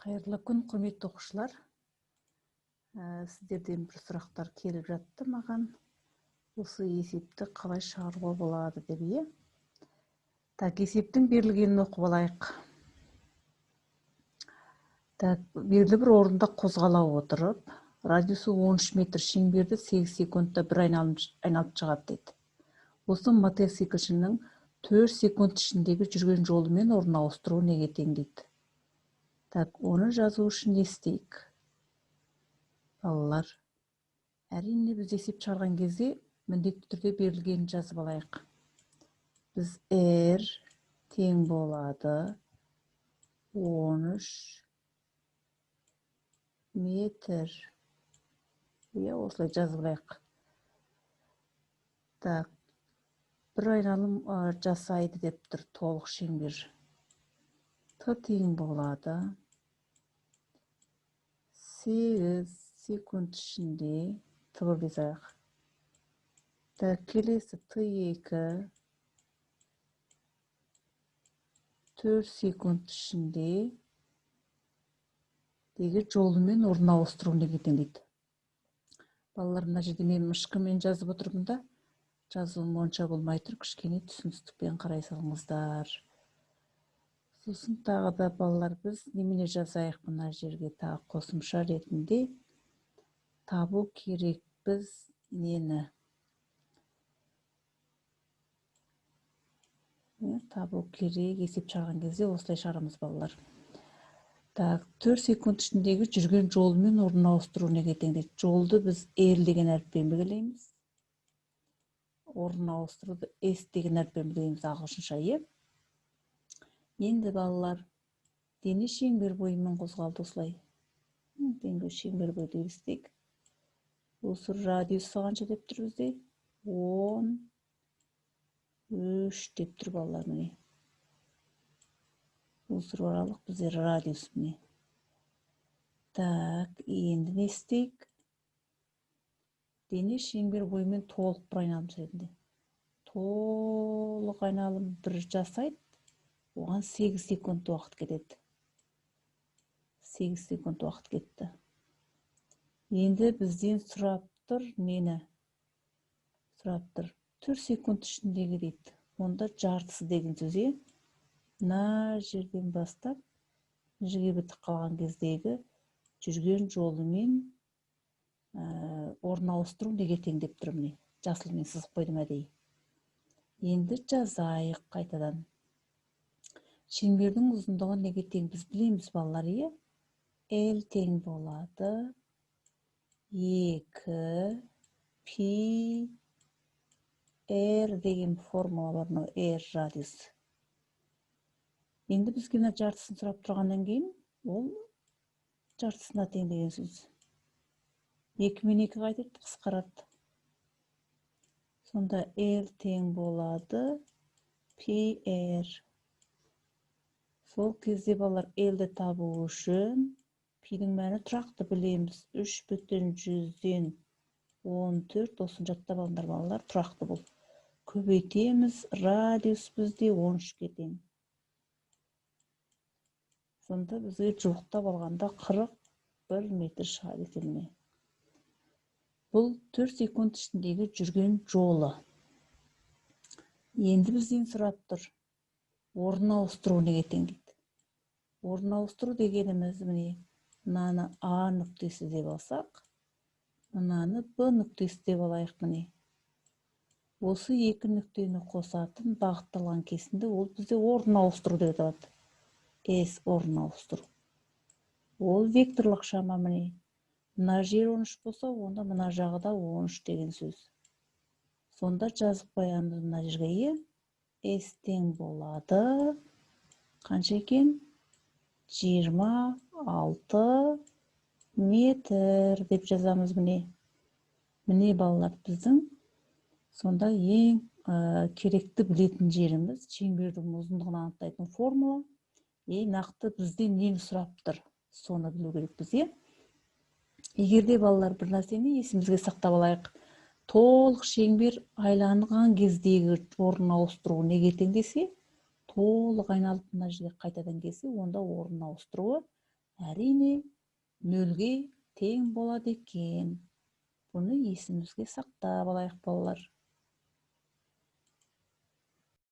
Қайырлы күн, құрметті оқушылар. Сіздерден бір сұрақтар келіп жатты маған. Осы есепті қалай шығаруға болады деп, иә? Так, есептің берілгенін оқып алайық. Так, белгілі бір орында қозғала отырып, радиусы 13 метр шеңберді 8 секундта бір айналып шығады дейді. Осы мотоциклшінің 4 секунд ішіндегі жүрген жолымен орын ауыстыру неге тең дейді. Так, оны жазу үшін не істейік? Балалар, әрине біз есеп шығарған кезде міндетті түрде берілгенін жазып алайық. Біз R тең болады 13 метр. Иә, осылай жазып алайық. Так, бір айналым жасайды деп тұр толық шеңбер. Т тең болады 8 секунд ішінде Т бір дей салайық. Так, келесі Т2 4 секунд ішінде деген жолымен орын ауыстыру неге тең дейді. Балалар, мына жерде мен мышкамен жазып отырмын да, жазуым онша болмай тұр, кішкене түсіністікпен қарай салыңыздар. Сосын тағы да балалар, біз немене жазайық мына жерге тағы қосымша ретінде табу керек біз нені? Табу керек, есеп шығарған кезде осылай шығарамыз балалар. Так, 4 секунд ішіндегі жүрген жолымен орын ауыстыру неге тең дейді. Жолды біз R деген әріппен белгілейміз. Орын ауыстыруды S деген әріппен белгілейміз ағылшынша, иә? Енді балалар, дене шеңбер бойымен қозғалды осылай. Дене шеңбер бойы деп істейік. Осы радиусы қанша деп тұр бізде? 13 деп тұр балалар, міне. Осы аралық бізде радиус, міне. Так, енді не істейік? Дене шеңбер бойымен толық бір айналым жасайды. Толық айналым бір жасайды. Оған 8 секунд уақыт кетеді. 8 секунд уақыт кетті. Енді бізден сұрап тұр нені? Сұрап тұр. 4 секунд ішіндегі дейді. Онда жартысы деген сөз, е? Мына жерден бастап мына жерге бітіп қалған кездегі жүрген жолымен орын ауыстыру неге тең деп тұр, міне. Жасылмен сызып қойдым әдейі. Енді жазайық қайтадан. Шеңбердің ұзындығы неге тең біз білеміз балалар, иә? L тең болады 2 пи R деген формула бар, мынау R радиус. Енді бізге мына жартысын сұрап тұрғаннан кейін ол жартысына тең деген сөз. 2 мен 2 қайтеді, қысқарады. Сонда L тең болады пи R. Сол кезде балалар L-ді табу үшін пидің мәні тұрақты білеміз. 3,14, осыны жаттап алыңдар балалар, тұрақты бұл. Көбейтеміз, радиус бізде 13-ке тең. Сонда бізге жуықтап алғанда 41 метр шығады екен, міне. Бұл 4 секунд ішіндегі жүрген жолы. Енді бізден сұрап тұр. Орын ауыстыру неге тең дейді. Орын ауыстыру дегеніміз, міне, мынаны А нүктесі деп алсақ, мынаны Б нүктесі деп алайық, міне. Осы екі нүктені қосатын бағытталған кесінді ол бізде орын ауыстыру деп аталады. S орын ауыстыру. Ол векторлық шама, міне. Мына жер 13 болса, онда мына жағы да 13 деген сөз. Сонда жазып қоямыз мына жерге, е? S тең болады. Қанша екен? 26 метр деп жазамыз, міне. Міне балалар, біздің сонда ең керекті білетін жеріміз шеңбердің ұзындығын анықтайтын формула. Нақты бізден нені сұрап тұр, соны білу керекпіз, иә? Егер де балалар бір нәрсені есімізге сақтап алайық. Толық шеңбер айланған кездегі орын ауыстыру неге тең десе, толық айналып мына жерге қайтадан келсе, онда орын ауыстыруы Әрине, нөлге тең болады екен. Бұны есімізге сақтап алайық, балалар.